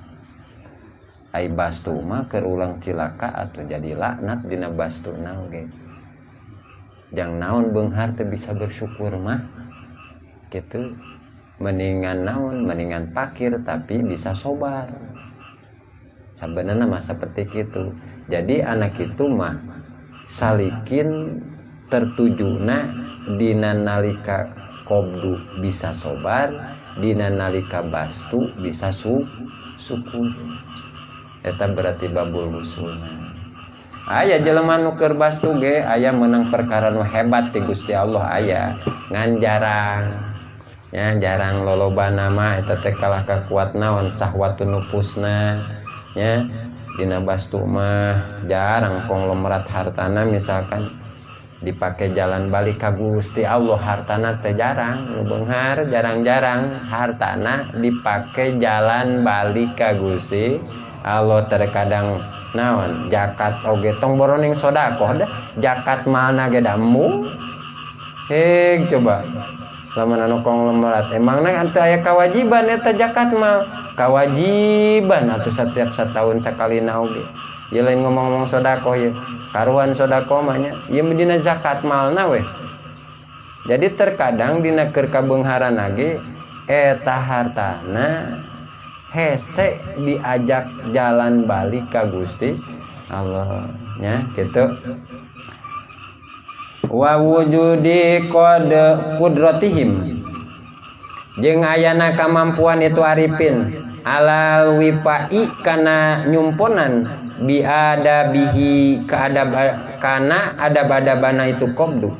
Ai bastu mah keur ulang cilaka atau jadi laknat dina bastuna oge. Jang naon beunghar teu bisa bersyukur mah gitu? Mendingan naon, mendingan pakir tapi bisa sobar. Sebenarnya mah seperti itu. Jadi anak itu mah salikin tertujuna dina nalika qabdu bisa sobar, dina nalika bastu bisa syukur. Eta berarti babul wusulna. Aya jelema nu keur bastu ge aya menang perkara nu hebat ti Gusti Allah, aya, ngan jarang ya, jarang. Lolobana mah eta teh kalah kakuat naon, sahwatun nufusna nya. Dina bastu mah jarang konglomerat hartana misalkan dipakai jalan balik ka Gusti Allah. Hartana teh jarang nu beunghar, jarang-jarang hartana dipakai jalan balik ka Gusti Allah. Terkadang naon, zakat oge tong boroning sodakoh dah, zakat malna ge da embung. Heg coba lamun anu konglomerat, emangna teu aya kewajiban eta zakat mal? Kewajiban atuh setiap setahun sakalina oge. Ya lain ngomong-ngomong sodakoh ya, karuan sodakoh mah nya, ieu mah dina zakat malna weh. Jadi terkadang dina keur kabeungharan ge eta hartana hese diajak jalan balik ka Gusti Allah nya gitu. Wa wujudi qad qudratihim, jeung ayana kamampuan itu arifin alal wipai kana nyumponan biadabihi ka adab, kana adab-adabana itu qabdu,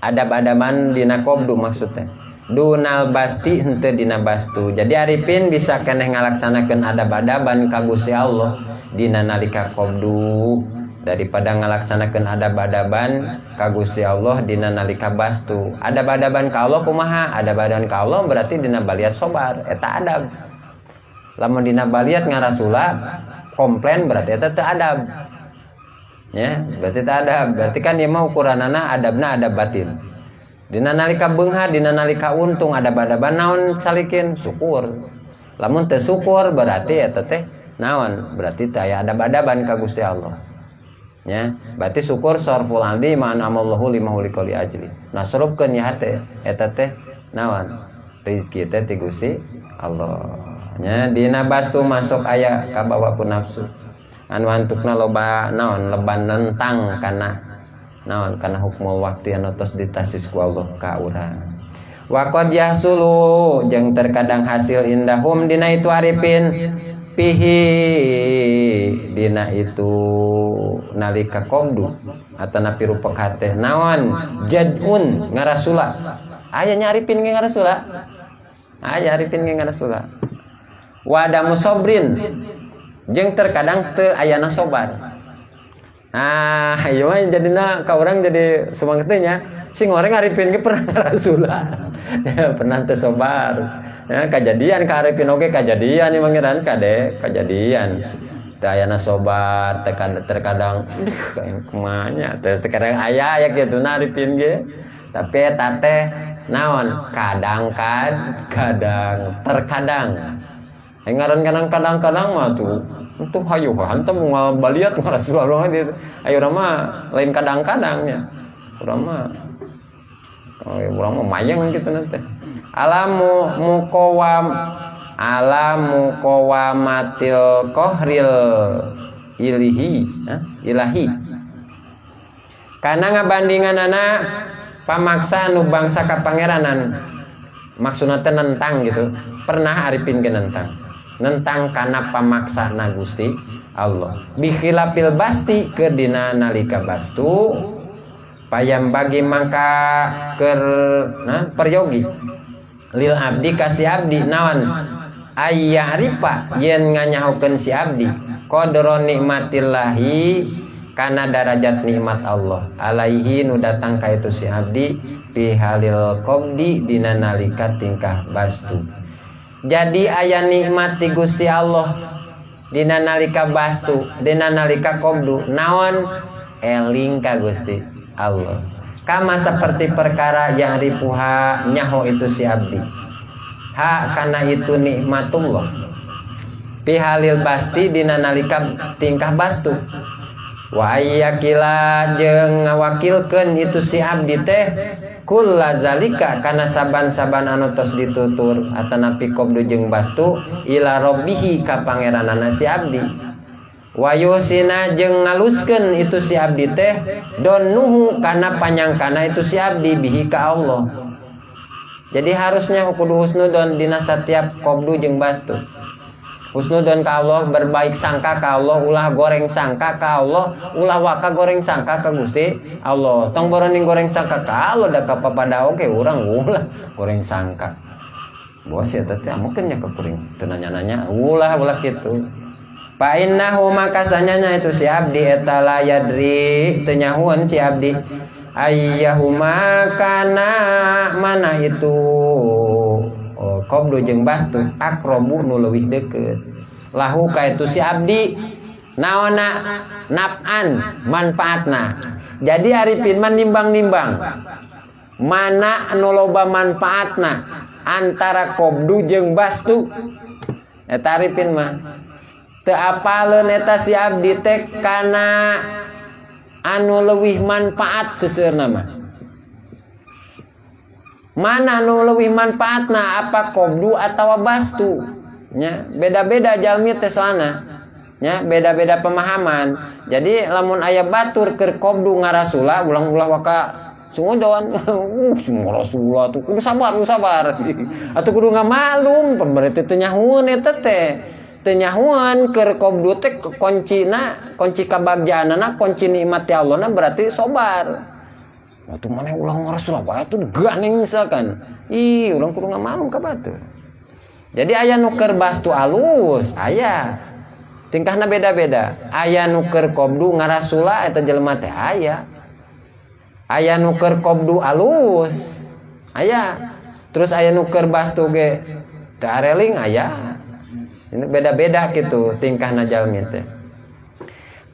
adab-adaban dina qabdu maksudnya, dunal basti henteu dina bastu. Jadi arifin bisa keneh ngalaksanakeun adab-adaban ka Gusti Allah dina nalika qabdu daripada ngalaksanakeun adab-adaban ka Gusti Allah dina nalika bastu. Adab-adaban ka Allah kumaha? Adab-adaban ka Allah berarti dina baliat sobar, eta adab. Lamun dina baliat ngarasula komplain berarti eta teu adab ya, berarti teu adab. Berarti kan ieu mah ukuranana adabna adab batin. Dina nalika beunghar, dina nalika untung, adab-adaban naon salikin? Syukur. Lamun teu syukur berarti eta teh naon? Berarti teu aya adab-adaban ka Gusti Allah ya. Berarti syukur sorful abdi ma an'amallahu lima khuliqa li ajli. Nasrubkeun ya hate eta teh naon, rezeki teh ti Gusti Allah nya. Dina bastu masuk aya kabawa ku nafsu anu antukna loba naon, leban nentang kana naon, kana hukmul waktu anu tos ditasis ku Allah ka urang. Wa qad yahsulu, jeung terkadang hasil, indahum dina itu arifin, fihi dina itu nalika qabdu atanapi rupa hate naon, jadun ngarasula. Aya nya arifin ge ngarasula, aya arifin ge ngarasula. Wadamu sobrin, jeung terkadang teu ayana sobar. Ah, ieu mah jadina ka urang jadi semangat nya. Sing orang arifin ge pernah ngarasula ya, pernah teu sobar ya, kajadian ka arifin oge, kajadian ieu mangiran kade kajadian teu ayana sobar. Terkadang duh kumanya teh, terkadang aya aya kitu na arifin ge. Tapi eta teh naon, kadang kadang terkadang. Ngaran kadang-kadang mah tuh untuk hayu hantem moal baliat Rasulullah gitu. Ayo urang mah lain kadang-kadangnya. Urang mah, oh, urang mah mayang gitu nanti. Alamu muqawam ala muqawamatil qahril ilihi, ilahi. Karena ngabandinganana pamaksa nu bangsa ka pangeranan. Maksudna teh nentang gitu. Pernah arifin ge nentang. Nentang kana pamaksana Gusti Allah. Bikhilafil basti, keur dina nalika bastu, payam bagi mangka keur, nah, peryogi lil abdi ka si abdi naon ayya'rifa yen nganyahokeun si abdi qadra nikmatillahi kana darajat nikmat Allah alaihi nu datang ka itu si abdi fi halil qabdi dina nalika tingkah bastu. Jadi aya nikmat ti Gusti Allah dina nalika bastu, dina nalika qabdu, naon? Eling ka Gusti Allah. Kama seperti perkara yang ripuha nyaho itu si abdi ha kana itu nikmatullah fi halil basti dina nalika tingkah bastu, wa ayyakila jeung ngawakilkeun itu si abdi teh kulla zalika kana saban-saban anu tos ditutur atanapi qabdu jeung bastu ila rabbihi ka pangeranana si abdi, wa yusina jeung ngaluskeun itu si abdi teh donnuhu kana panyangkana itu si abdi bihi ka Allah. Jadi harusnya kudu husnudon dina setiap qabdu jeung bastu. Husnudon ka Allah, berbaik sangka ka Allah, ulah goreng sangka ka Allah, ulah waka goreng sangka ka Gusti Allah. Tong boroning goreng sangka ka Allah, da ka papada oge urang ulah goreng sangka. Bos ya teh mungkin nya ka kuring teu nanya-nanya, ulah ulah kitu. Fa innahu maka sanyanya itu si abdi eta la yadri teu nyahueun si abdi ayyahuma kana mana itu, oh, qabdu jeung bastu aqrobu nu leuwih deukeut lahu ka itu si abdi naonna naf'an manfaatna. Jadi Arifin mah nimbang-nimbang mana anu loba manfaatna antara qabdu jeung bastu. Eta Arifin mah teu apaleun eta si abdi teh kana anu leuwih manfaat seseueurna mah. Mana nu leuwih manfaatna, apa qabdu atawa bastu nya? Beda-beda jalmi teh soalna nya, beda-beda pemahaman. Jadi lamun aya batur keur qabdu ngarasula, ulang-ulah waka sungudon, ngarasula tuh kudu sabar, kudu sabar atau kudu ngamalum. Pemerintah teu nyahueun eta teh, teu nyahueun keur qabdu teh kuncina, kunci kabagjaanana, kunci nikmat Allah na berarti sabar. Waktu mana ulang ngarasula wae tuh ganeng misalkan. Ih, urang kudu ngamalum ka batur. Jadi aya nu keur bastu alus, aya. Tingkahna beda-beda. Aya nu keur qabdu ngarasula eta jelema teh aya. Aya nu keur qabdu alus, aya. Terus aya nu keur bastu ge teu areling aya. Ini beda-beda gitu tingkahna jalmi teh.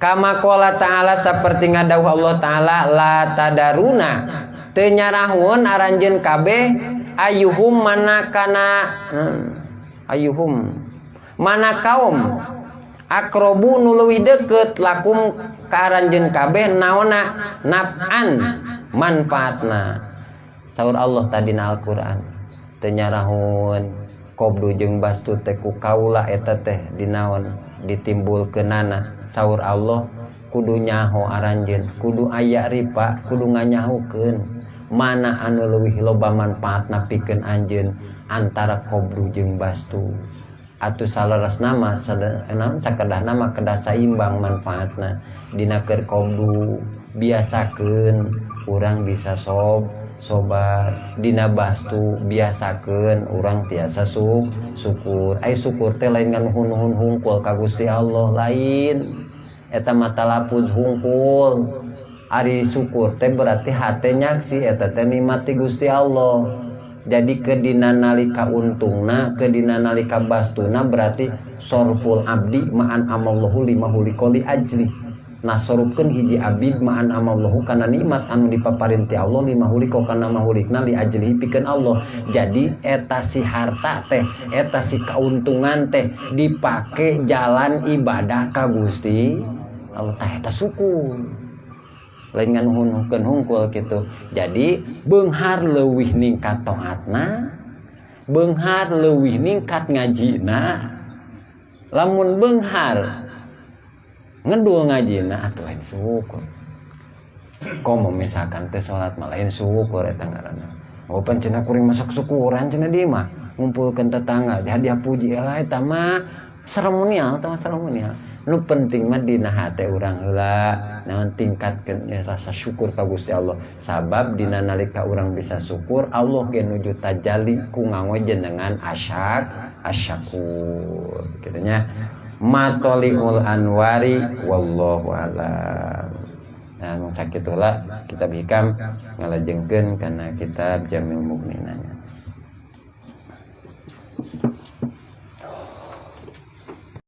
Kama qala ta'ala seperti ngadawuh Allah ta'ala la tadaruna teu nyarahun aranjeun kabeh ayuhum mana kana, ayuhum mana kaum akrobu nu leuwih deukeut lakum ka aranjeun kabeh naonna naf'an manfaatna. Saur Allah tadi na Al-Qur'an teu nyarahun qabdu jeung bastu teh ku kaula eta teh dinaon ditimbulkeunana. Saur Allah kudu nyaho aranjeun, kudu aya ripa, kudu nganyahokeun mana anu leuwih loba manfaatna pikeun anjeun antara qabdu jeung bastu. Atuh saleresna mah naon sakedahna mah kedah saimbang manfaatna. Dina keur qabdu biasakeun urang bisa sobar, dina bastu biasakeun urang tiasa syukur. Ai syukur teh lain ngan nuhun-nuhun hungkul ka Gusti Allah, lain eta mah talafuz hungkul. Ari syukur teh berarti hate nyaksi eta teh nikmat ti Gusti Allah. Jadi kedina nalika untungna, kedina nalika bastuna berarti sorful abdi ma'an amallahu lima huliqoli ajli. Nasorupkeun hiji abid ma'an amallahu kana nikmat anu dipaparin ti Allah lima huliko kana mahulikna li ajlihi pikeun Allah. Jadi eta si harta teh, eta si kauntungan teh dipake jalan ibadah ka Gusti Allah tah eta syukur. Lain ngan nuhunkeun hungkul gitu. Jadi beunghar leuwih ningkat taatna, beunghar leuwih ningkat ngajina. Lamun beunghar ngedul ngajina atuh lain syukur. Komo misalkan teh salat mah lain syukur eta ngaranna. Oh, pan cenah kuring masak syukuran cenah di mah ngumpulkeun tetangga hadiah puji lah, eta mah seremonial, eta mah seremonial. Nu penting mah dina hate urang heula naon, tingkatkeun rasa syukur ka Gusti Allah, sabab dina nalika urang bisa syukur, Allah ge nuju tajalli ku nganggo jenengan asyak asyakur kitu nya. Matoliul Anwari, wallahu alam. Nah, mung sakitulah kitab Hikam, ngalajengkeun kana kitab Jamil Mugninanya.